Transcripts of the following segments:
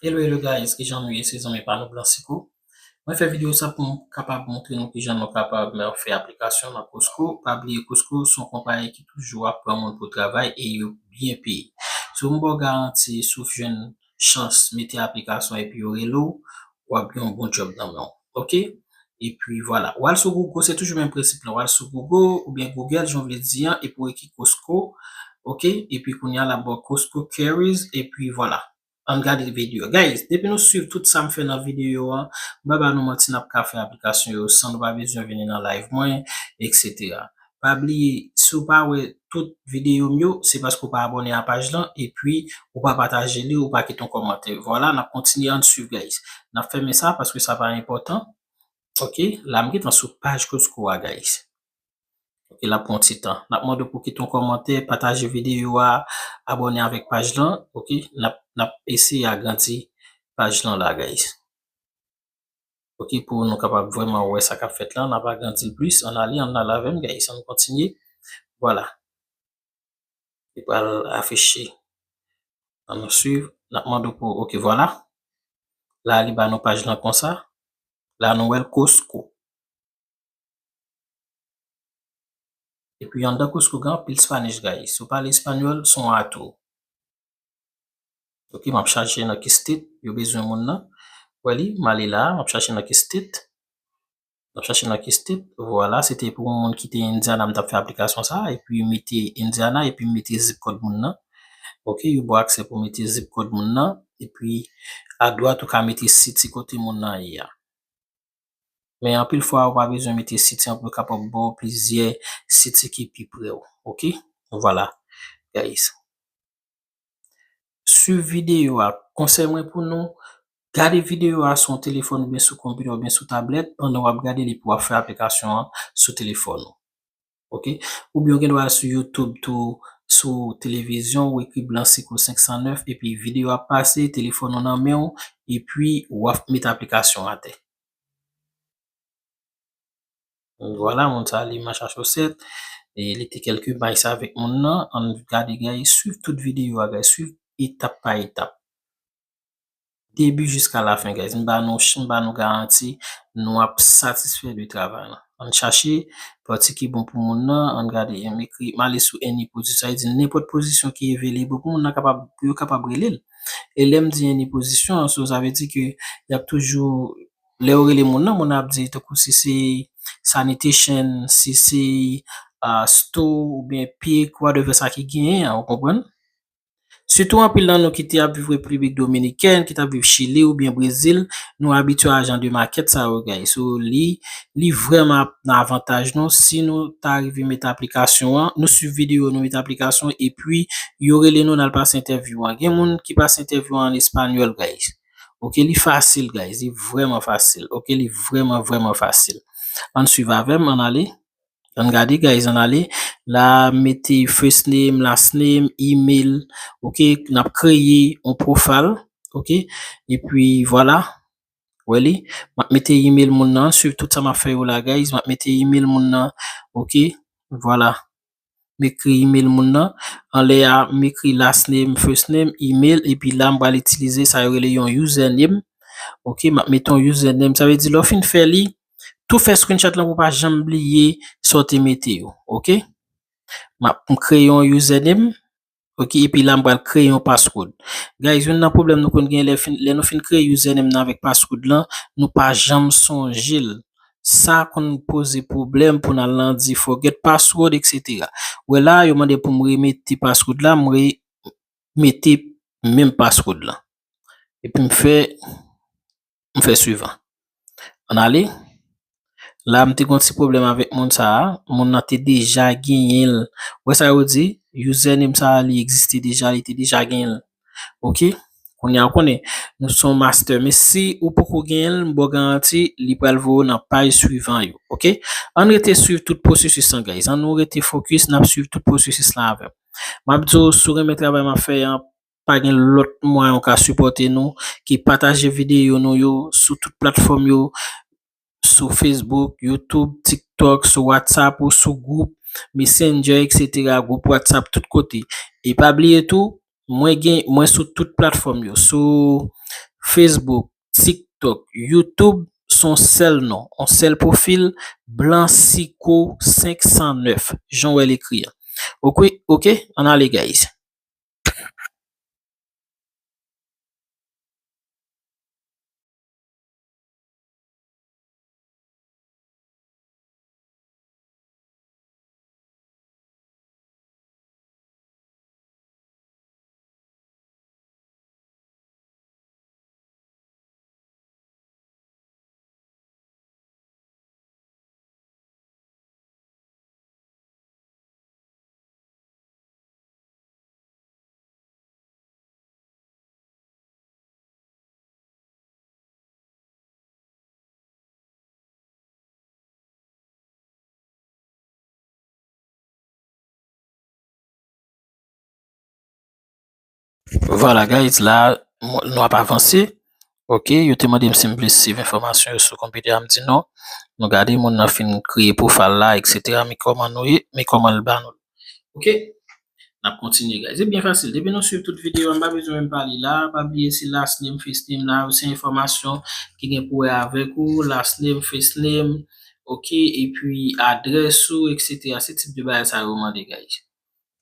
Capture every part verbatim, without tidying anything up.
Hello, hello guys, kijan nou ye? Se zanmi pa nou Blansico. Mwen fè videyo sa pou m kapab montre nou kijan nou kapab, euh, fè aplikasyon nan Costco. Pa bliye Costco se yon konpayi ki toujou ap pran moun pou travay e yo byen peye. So m ba w garanti, si w jwenn chans mete aplikasyon epi yo rele w, w ap gen yon bon djòb nan men w. Oke? Epi vwala. W al sou Google, se toujou menm prensip lan. W al sou Google oubyen Google, jan w vle di an, epi w ekri Costco. Oke? Epi kounye a l ap ba w Costco Cares, epi vwala. Ann gade videyo a. Guys, depi nou swiv tout sa m fè nan videyo an, m pa ba nou manti, n ap ka fè aplikasyon yo san nou pa bezwen vini nan live mwen, et cetera. Pa bliye, si w pa wè tout videyo m yo, se paske w pa abòne a paj lan, epi ou pa pataje li, ou pa kite yon kòmantè. Vwala, n ap kontinye, ann swiv, guys. N ap fèmen sa paske sa pa enpòtan. Oke, la m gentan sou paj Costco a, guys. Oke, l ap pran ti tan. N ap mande w pou kite yon kòmantè, pataje videyo a, abòne avèk paj lan. Oke, n ap, n ap eseye agrandi paj lan la, guys. Oke, pou nou kapab vrèman wè sa k ap fèt la, n ap agrandi l plis. Ann ale, ann ale avè m, guys. Ann kontinye. Vwala. Li pral afiche. Ann swiv. N ap mande w pou, oke, vwala. La, li ba nou paj lan konsa. La, nou wè l Costco. Epi anndan Costco gen anpil Spanish, guys. Si w pale espanyòl, se yon atou. Oke, m ap chache nan ki state yo bezwen moun nan. Wè li, m ale la, m ap chache nan ki state. M ap chache nan ki state. Vwala, se te pou yon moun ki te Indiana, m t ap fè aplikasyon sa. Epi mete Indiana, epi mete zip code moun nan. Oke, yo ba w aksè pou mete zip code moun nan. Epi adwat, ou ka mete city kote moun nan ye a. Men anpil fwa, ou pa bezwen mete city an pou yo kapab ba w plizyè city ki pi pre w. Oke? Vwala, guys. Swiv videyo a. Konsèy mwen pou nou, gade videyo a sou yon telefòn oubyen sou konpitè oubyen sou tablèt pandan w ap gade li pou w ap fè aplikasyon an sou telefòn ou. Oke? Oubyen w gen dwa al sou YouTube tou, sou televizyon, ou ekri Blansico senk san nèf, epi videyo ap pase, telefòn ou nan men w, epi w ap met aplikasyon atè. Vwala, moun sa li mach a chosèt, e li te kèlke may sa avèk moun nan. Ann gade, guys, swiv tout videyo a, guys, swiv etap pa etap. Debi jiska lafen, guys. M ba nou, m ba nou garanti, nou ap satisfè de travay lan. Ann chache pati ki bon pou moun nan, ann gade, m ekri, m ale sou any position, sa vle di nenpòt pozisyon ki available pou moun nan kapab, pou yo kapab rele l. E lè m di any position, so, sa vle di ke y ap toujou, lè yo rele moun nan, moun nan ap di tankou si se sanitation, si se, ah, store oubyen pick, whatever sa ki genyen an, ou konprann? Sitou anpil nan nou ki te ap viv Repiblik Dominikèn, ki t ap viv Chili oubyen Brezil, nou abitye a jan de makèt sa yo, guys. So, li, li vrèman ap nan avantaj nou si nou ta rive met aplikasyon an, nou swiv videyo, nou met aplikasyon, epi yo rele nou, n al pase entèvyou an. Gen moun ki pase entèvyou an an espanyòl, guys. Oke, li fasil, guys. Li vrèman fasil. Oke, li vrèman, vrèman fasil. Ann swiv avè m, ann ale. Ann gade, guys, ann ale. La, mete first name, last name, email. Oke, n ap kreye yon profile. Oke, epi vwala. Wè li. M ap mete email moun nan. Swiv tout sa m ap fè yo la, guys. M ap mete email moun nan. Oke, vwala. M ekri email moun nan. Anlè a, m ekri last name, first name, email, epi la, m pral itilize sa yo rele yon username. Oke, m ap mete yon username. Sa vle di, lè w fin fè li, tou fè screenshot lan pou w pa janm bliye sa w te mete yo. Oke? M ap, m kreye yon username. Oke, epi la, m pral kreye yon password. Guys, youn nan pwoblèm nou konn gen lè fin, lè nou fin kreye username nan avèk password lan, nou pa janm sonje l. Sa konn poze pwoblèm pou n al nan di forget password, et cetera. Wè la, yo mande pou m remete password la, m re-, mete menm password lan. Epi m fè, m fè swivan. Ann ale. La, m te gon ti pwoblèm avèk moun sa a. Moun nan te deja genyen l. Wè sa yo di? Username sa a, li egziste deja, li te deja genyen l. Oke? Kounye a, ou konnen, nou se yon master. Men si ou poko genyen l, m ba w garanti, li pral voye w nan paj swivan yo. Oke? Ann rete swiv tout pwosesis lan, guys. Ann nou rete focus, n ap swiv tout pwosesis lan avè m. M ap di w, si w renmen travay m ap fè an, pa gen lòt mwayen ou ka sipòte nou ke pataje videyo nou yo sou tout platfòm yo, sou Facebook, YouTube, TikTok, sou WhatsApp ou sou gwoup Messenger, et cetera, gwoup WhatsApp, tout kote. E pa bliye tou, mwen gen, mwen sou tout platfòm yo, sou Facebook, TikTok, YouTube, se yon sèl non, yon sèl pwofil, Blansico senk san nèf, jan w wè l ekri an. Ok, ok, ann ale, guys. Vwala, guys, la, nou ap avanse. Ok, yo te mande m si m vle save enfòmasyon yo sou konpitè a, m di non. Nou gade, moun nan fin kreye pwofil la, et cetera. Men kòman nou ye, men kòman l ba nou. Ok, n ap kontinye, guys. Se byen fasil. Depi nou swiv tout videyo a, m pa bezwen menm pale la. Pa bliye se last name, first name la, se enfòmasyon ki gen pou wè avèk ou, last name, first name, ok, epi adrès ou, et cetera. Se tip de bagay sa yo mande, guys.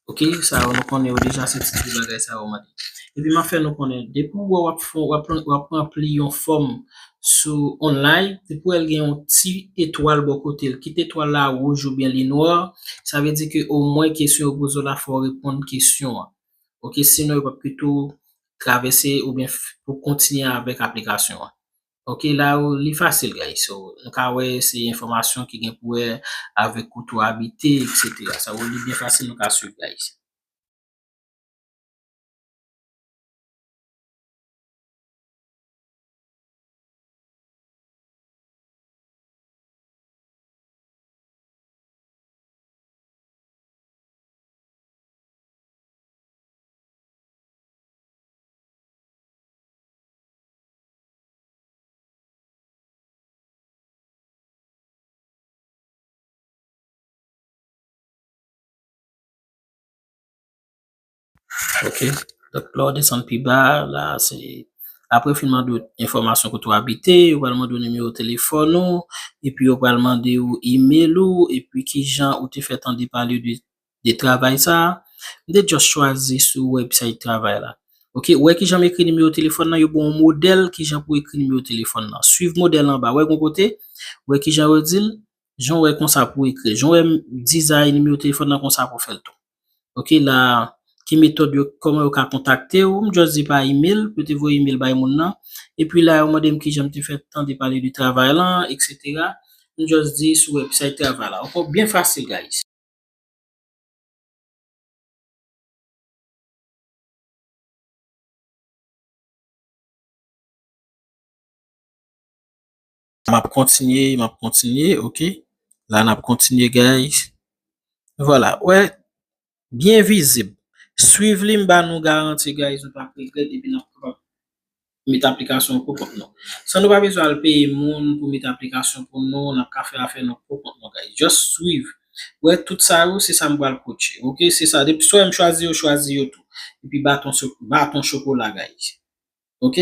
Ok, sa yo nou konnen yo deja, se tip de bagay sa yo mande. Epi m ap fè nou konnen, depi w wè w ap fè, w ap, w ap ranpli yon fòm sou online, depi w wè l gen yon ti etwal bò kote l, kit etwal la wouj oubyen li nwa, sa vle di ke omwen kesyon yo poze w la, fò w reponn kesyon an. Ok, sinon yo p ap kite w travèse oubyen f-, pou kontinye avèk aplikasyon an. Ok, la yo, li fasil, guys. So, nou ka wè se enfòmasyon ki gen pou wè avèk kote w abite, et cetera. Sa yo, li byen fasil, nou ka swiv, guys. Ok. Donk, lè w desann pi ba, la, se, apre yo fin mande w enfòmasyon kote w abite, yo pral mande w nimewo telefòn ou, epi yo pral mande w email ou, epi kijan ou te fè tande pale de, de travay sa a. M te just chwazi sou website travay la. Ok, ou wè kijan m ekri nimewo telefòn nan, yo ba w yon modèl kijan pou ekri nimewo telefòn nan. Swiv modèl anba, wè gon kote, ou wè kijan yo di l, jan w wè konsa pou ekri, jan w wè m dizay nimewo telefòn nan konsa pou fè l tou. Ok, la, ki metòd yo, kòman yo ka kontakte w, m just di pa email, pou yo te voye email bay moun nan. Epi la, yo mande m kijan m te fè tande pale de travay lan, et cetera. M just di sou website travay la. Ankò, byen fasil, guys. M ap kontinye, m ap kontinye, ok. La, n ap kontinye, guys. Vwala, wè, byen vizib. Swiv li, m ba nou garanti, guys, nou p ap regrèt, epi n ap kapab met aplikasyon pou kont nou. San nou pa bezwen al peye moun pou met aplikasyon pou nou, n ap ka fè afè nou pou kont nou, guys. Just swiv. Wè, tout sa yo, se sa m pral coache. Ok, se sa. Depi swa m chwazi yo, chwazi yo tou. Epi baton, cho- baton chokola, guys. Ok?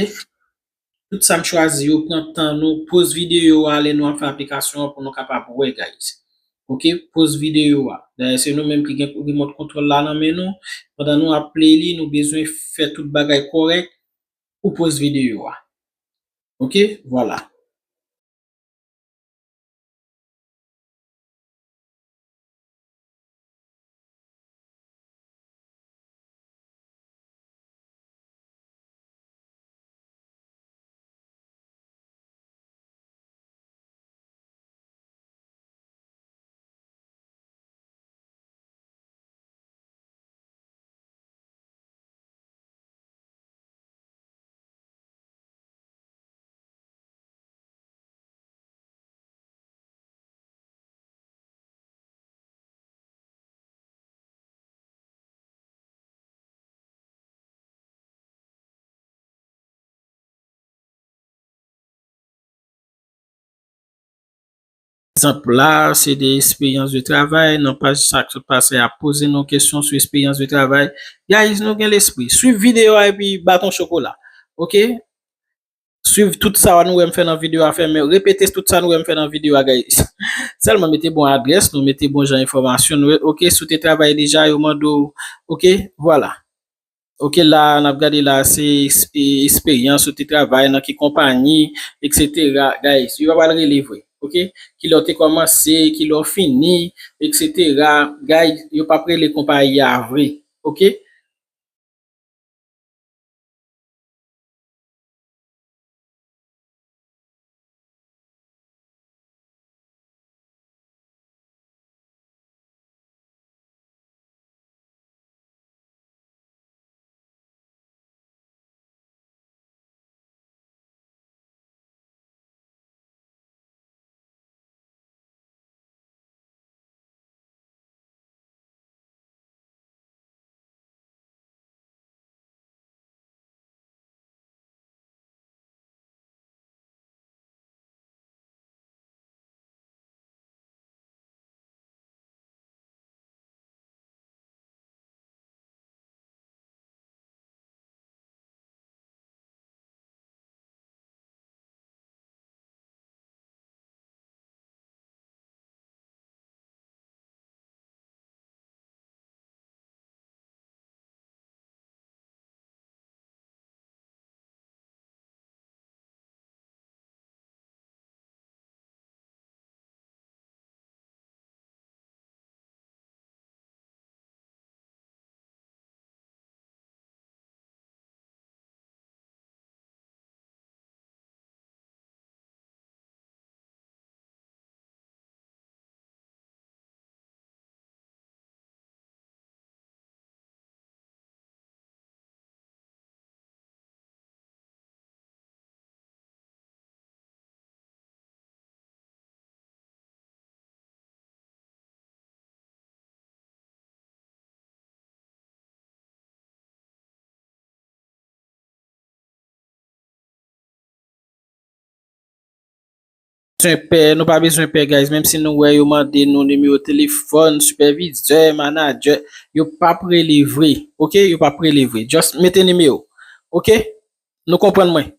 Tout sa m chwazi yo, pran tan nou, poz videyo a lè nou ap fè aplikasyon an pou nou kapab wè, guys. Ok? Poz videyo a. Dayè, se nou menm ki gen remote control la nan men nou. Pandan nou ap play li, nou bezwen fè tout bagay kòrèk. Ou poz videyo a. Ok? Vwala. Egzanp la, se de esperyans de travay. Nan paj sa k sot pase a, poze nou kesyon sou esperyans de travay. Guys, nou gen lespri. Swiv videyo a epi baton chokola. Ok? Swiv tout sa nou wè m fè nan videyo a, fè men repete tout sa nou wè m fè nan videyo a, guys. Sèlman mete bon adrès nou, mete bon jan enfòmasyon nou, ok? Si w te travay deja, yo mande w, ok? Vwala. Ok, la, n ap gade la, se eks-, e, eksperyans, ou te travay nan ki konpanyi, et cetera. Guys, yo pa pral rele vre, ok? Kilè w te kòmanse, kilè w fini, et cetera. Guys, yo p ap rele konpayi a vre, ok? Bezwen pè, nou pa bezwen pè, guys, menm si nou wè yo mande nou nimewo telefòn, sipèvizè, manadjè, yo p ap rele vre, ok? Yo p ap rele vre. Just mete nimewo, ok? Nou konprann mwen.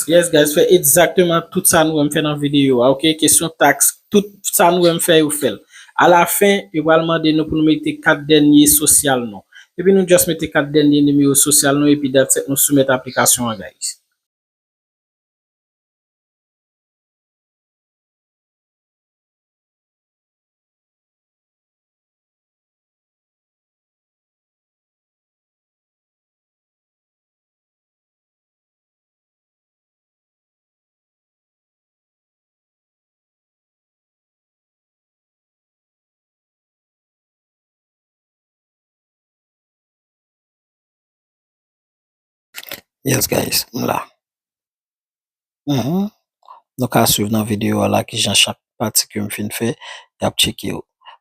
Yes, guys, fè egzakteman tout sa nou wè m fè nan videyo a, ok? Kesyon taks, tout sa nou wè m fè, yo fè l. Alafen, yo pral mande nou pou nou mete kat dènye sosyal nou. Epi nou just mete kat dènye nimewo sosyal nou, epi that's it, nou soumèt aplikasyon an, guys. Yes, guys, m la. Mhm. Nou ka swiv nan videyo a la kijan chak pati ke m fin fè, y ap tcheke yo.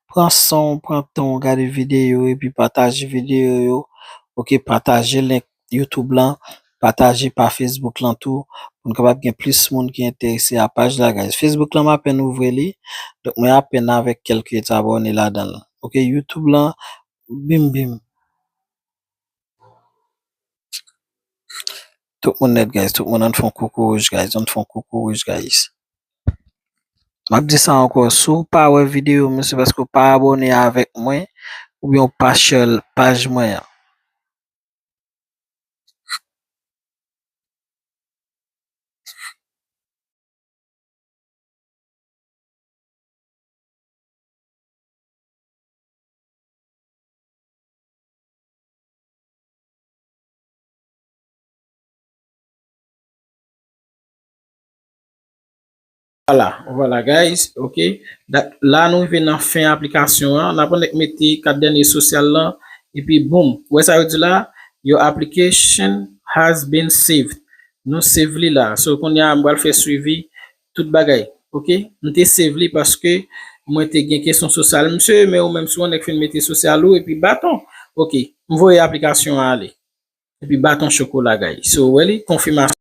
Pran san w, pran tan w, gade videyo, epi pataje videyo yo. Ok, pataje link YouTube lan, pataje pa Facebook lan tou, pou n kapab gen plis moun ki enterese a paj la, guys. Facebook lan, m apèn ouvri li, donk mwen apèn avèk kèlke ti abòne ladan l. Ok, YouTube lan, bim, bim. Tout moun nèt, guys. Tout moun, ann fè yon koukouwouj, guys. Ann fè yon koukouwouj, guys. M ap di sa ankò, si w pa wè videyo m yo, se paske w pa abòne avèk mwen, oubyen w pa share paj mwen an. Vwala, vwala, guys, ok. Da-, la, nou rive nan fen aplikasyon an. N ap annik mete kat dènye sosyal lan, epi boom. Ou wè sa yo di la? Your application has been saved. Nou save li la. So, kounye a, m pral fè swivi tout bagay. Ok? M te save li paske mwen te gen kesyon sosyal, misye, men ou menm, si w nèk fin mete sosyal ou, epi baton. Ok, m voye aplikasyon an ale. Epi baton chokola, guys. So, ou wè li, konfimasyon.